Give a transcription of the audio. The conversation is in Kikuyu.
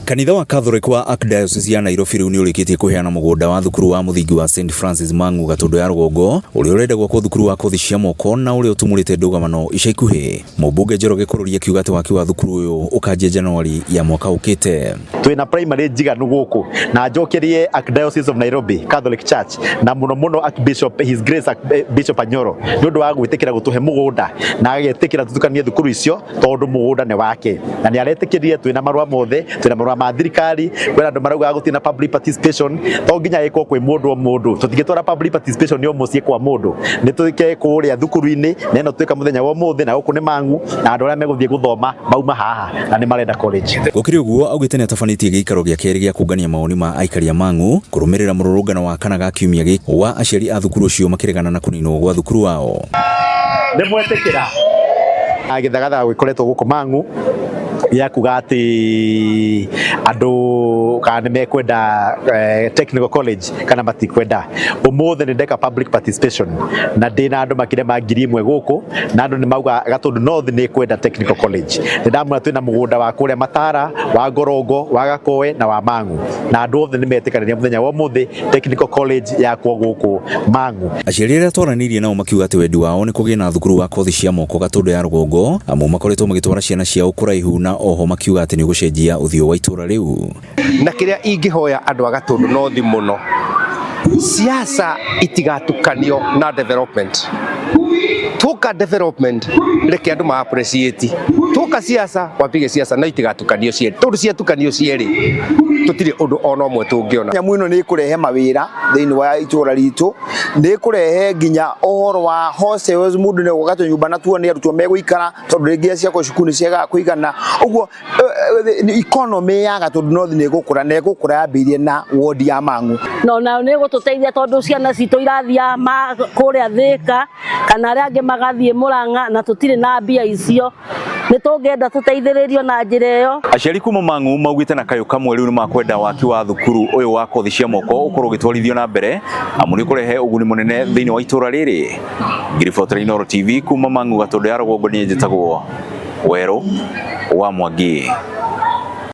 Kanitha wa Catholic wa Archdiocese ya Nairobi rĩu nĩ ũrĩkĩtie kũheana mũgũnda wa thukuru wa mũthingi wa St Francis Mang'u Gatũndũ ya rũgongo ũrĩa ũrenda gwakwo thukuru wa kothi cia moko na ũrĩa ũtumũrĩte ndũgamano ica ikuhĩ. Mũmbunge Njoroge Kũrũri akiuga atĩ waki wa thukuru ũyũ ũkanjia Januari ya mwaka ũkĩte. Twina primary njiganu guku na njokerie Archdiocese of Nairobi Catholic Church na muno muno Archbishop His Grace Bishop Anyoro ni undu wa gwitikira gutuhe mugunda na agetikira tutukanie thukuru icio tondu mugunda ni wake na ni aretikirie. Twina marua mothe, twina marua ma thirikari. Kwina andu maraugaga gutirĩ na public participation, to nginya ĩkwo kwĩ mũndũ o mũndũ. Tũtingĩtwara public participation o mũciĩ kwa mũndũ, nĩ twĩke kũrĩa thukuru-inĩ na ĩno twĩka mũthenya wa ũmũthĩ. Na gũkũ nĩ Mang'u na andũ arĩa megũthiĩ gũthoma mauma haha na nĩ marenda college. Gũkĩrĩ ũguo, augĩte nĩ atabanĩtie gĩikaro gĩa kerĩ gĩa kũngania mawoni ma aikari a Mang'u kũrũmĩrĩra mũrũrũngano wa kana ga kiumia gĩkĩ wa aciari a thukuru ũcio makĩregana na kũninwo gwa thukuru wao. Nĩ mwetĩkĩra gĩthagathaga gĩkoretwo gũkũ Mang'u gĩa kuga atĩ andũ kana nĩ mekwenda technical college kana matikwenda. Ũmũthĩ nĩ ndeka public participation na ndĩna andũ makĩria ma 1000 gũkũ na andũ nĩ mauga Gatũndũ North nĩ kwenda technical college. Nĩ ndamwĩra twĩna mũgũnda wa kũrĩa Matara, wa Ngorongo, wa Gakoe na wa Mang'u, na andũ othe nĩ metĩkanĩria mũthenya wa ũmũthĩ technical college yakwo gũkũ Mang'u. Aciari arĩa twaranĩirie nao makiuga atĩ wendi wao nĩ kũgĩe na thukuru wa kothi cia moko Gatũndũ ya rũgongo, amu makoretwo magĩtwara ciana ciao kũraihu, na oho makiuga atĩ nĩ ũgũcenjia ũthiũ wa itũũra rĩu. Na kĩrĩa ingĩhoya andũ a Gatũndũ North mũno, siasa itigatukanio na development. Tuka development, reke andũ ma appreciate. Tuka siasa, wapige siasa na itigatukanio cierĩ, tondũ ciatukanio cierĩ tũtirĩ ũndũ ona ũmwe tũngĩona. Nyamũ ĩno nĩ ĩkũrehe mawĩra thĩinĩ wa itũũra ritũ, nĩ ĩkũrehe nginya ũhoro wa hostels, mũndũ nĩ egwaka tũnyũmba na tuo nĩ arutwo megũikara, tondũ rĩngĩ ciakwo cukuru nĩ ciagaga kũigana. Ũguo economy ya Gatũndũ North nĩ ĩgũkũra, na ĩgũkũra yambĩrĩrie na ward ya Mang'u. No nao nĩ gũtũteithia tondũ ciana citũ irathiĩ kũrĩa Thĩka kana arĩa angĩ magathiĩ Mũrang'a na tũtirĩ na mbia icio. Nĩ tũngĩenda tũteithĩrĩrio na njĩra ĩyo. Aciari kuma Mang'u maugĩte na kayũ kamwe rĩu nĩ makwenda waki wa thukuru ũyũ wa kothi cia moko ũkorwo ũgĩtwarithio na mbere, amu nĩ ũkũrehe ũguni mũnene thĩinĩ wa itũũra rĩrĩ. Ngiribotera Inooro TV kuma Mang'u, Gatũndũ ya rũgongo, niĩ njĩtagwo Werũ wa Mwangi.